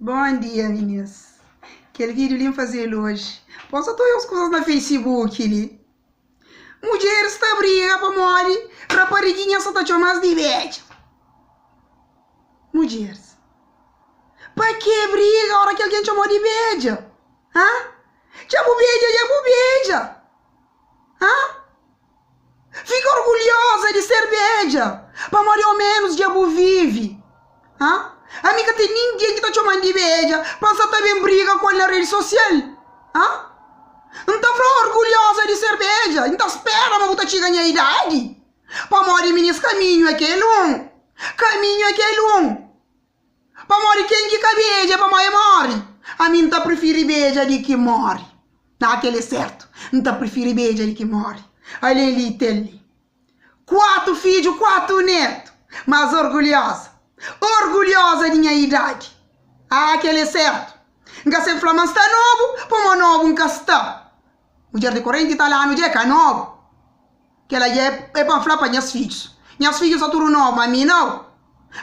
Bom dia minis Kel vídeo li N faze-l oji Posa ta oia uns kuzas na Facebook li Mudjeris ta briga pamodi rapariguinha sa ta txoma-s di bedja Mudjeris Pa ke briga ora ki algen txoma-u di bedja? Ha? Dja bu bedja dja bu bedja Ha? Fika orgulhoza di ser bedja, pamodi au menus dja bu vivi. Ha? Ami ka ten ningen ki ta txoman di bedja pa N sa ta ben briga ku el na redi sosial. Ha? N ta fla orgulhoza di ser bedja, N ta spera ma bu ta txiga nha idadi, pamodi minis kaminhu é kel un, kaminhu é kel un. Pamodi ken ki ka beja é pamodi e móre. Ami N ta prifiri beja di ki móre. Na, kel é sértu. N ta prifiri beja di ki móre. Ale li ten li kuatu fidju, kuatu nétu, mas orgulhoza, orgulhoza di nha idadi. Ah, kel é sértu. N ka sen fla ma N sta nobu, pamodi nobu N ka sta. Mudjer di 40 i tal anu dja é ka nobu. Kela dja é pa N fla pa nhas fidjus. Nhas fidjus sta tudu nobu, ma mi nau.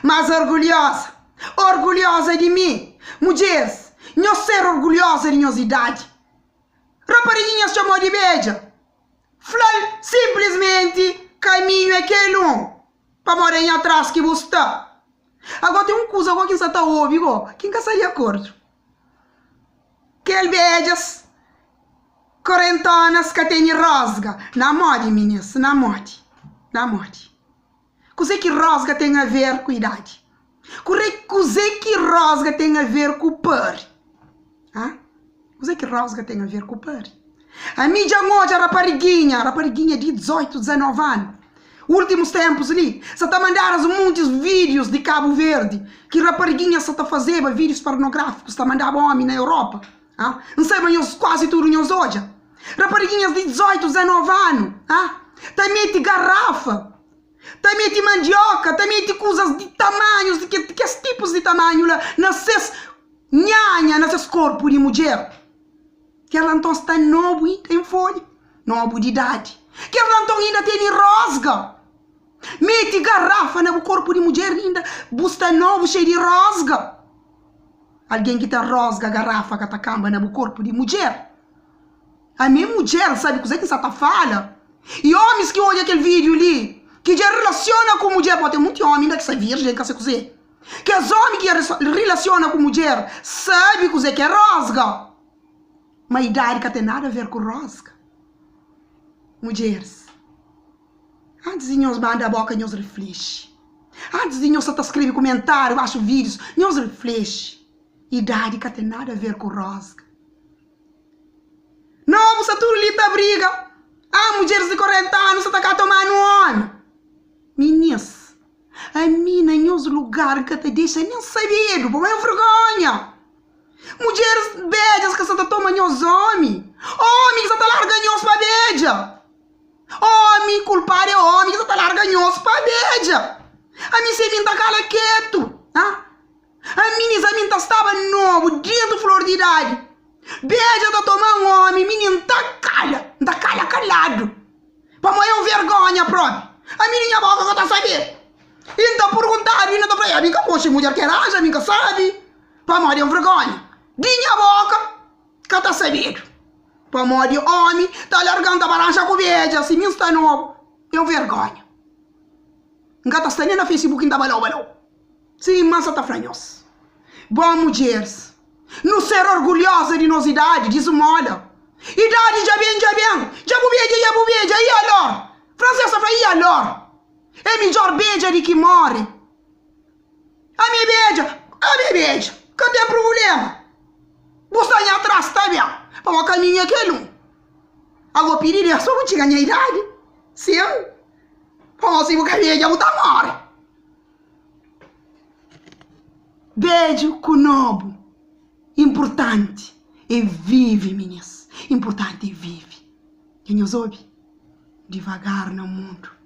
Mas orgulhoza, orgulhoza di mi. Mudjeris, nhos ser orgulhoza di nhos idadi. Rapariguinhas txomau di bedja. Fla-l sinplismenti kaminhu é kel un, pamodi é nha tras ki bu sta. Agó ten un kuza gó ki N sa ta obi gó, ki N ka sta di akordu. Kel bedjas Korentonas ka tene rosga na modi, minis, na modi, na modi. Kuze ki rosga ten a ver ku idadi? Kure, kuze ki rosga ten a ver ku pari? Ha? Kuze ki rosga ten a ver ku pari? Ami dja N odja rapariguinha, rapariguinha di 18, 19 anu, ultimus tempus li, sa ta mandadas muntis vídius di Kabu Verdi, ki rapariguinhas sa ta fazeba vídius pornográfikus, ta mandaba omi na Europa. Ah, N sai ma nhos kuazi tudu nhos odja. Rapariguinhas di 18, 19 anu, ah, ta meti garrafa, ta meti mandioka, ta meti kuzas di tamanhus, di kes tipus di tamanhu la na ses nhanha, na ses korpu di mudjer. Kel la nton sta nobu inda en folha, nobu di idadi. Kel la nton inda tene rosga. Meti garrafa na bu korpu di mudjer inda bu sta nobu xei di rosga. Algen ki ta rosga garafa ka ta kanba na bu korpu di mudjer. Ami é mudjer, N sabe kuzê ki N sa ta fala. I ómis ki odja kel vídiu li, ki dja rilasiona ku mudjer, pode ten monti ómi inda ki sta virjen, ka se kuzê. Kes ómi ki dja rilasiona ku mudjer sabe kuzê ki é rosga. Ma idadi ka ten nada aver ku rosga. Mudjeris. Antis di nhos manda boka nhos riflexi. Antis di nhos sa ta skrebe kumentariu baxu vídius nhos riflexi. Idadi ka ten nada ver ku rosga. Nobu sa tudu li ta briga. Ah mudjeris di 40 anu sa ta ka tomanu omi. Minis, ami na nhos lugar N ka ta dexa nen sabedu pamodi é vergonha. Mudjeris bedjas ka sa ta toma nhos omi. Omi ki sa ta larga nhos pa bedja. Omi, kulpadu é omi ki sa ta larga nhos pa bedja. Ami se mi N ta kala ketu. Ha? Ami nis ami N ta staba nobu, dentu flor di idadi. Bedja ta toma-m omi, mi nin N ta kala, N ta kala kaladu. Pamodi é un vergonha propi. Ami di nha boka ka ta sabe. I N ta purguntadu i N ta fla, ami N ka konxe mudjer ki ranja, ami N ka sabe. Pamodi é un vergonha. Di nha boka ka ta sabedu. Pamodi omi ta larga-m ta baranxa ku bedja si mi N sta nobu é un vergonha N ka ta sta nen na facebook N ta balau balau si ma N sa ta fla nhos bon mudjeris nu ser orgulhosa di nos idadi dizmola idadi dja ben dja ben dja bu bedja dja bu bedja i alor fransês ta fla i alor é midjor bedja di ki more. Ami é bedja, ami é bedja, ka ten prubulema. Bu sta nha tras ta ben, pamodi kaminhu é kel un. Ago pidi Deus pa bu txiga nha idadi, sin, pamodi si bu ka bedja bu ta more. Bedju ku nobu, inpurtanti é vive minis, inpurtanti é vive. Dja nhos obi? Divagar na mundu.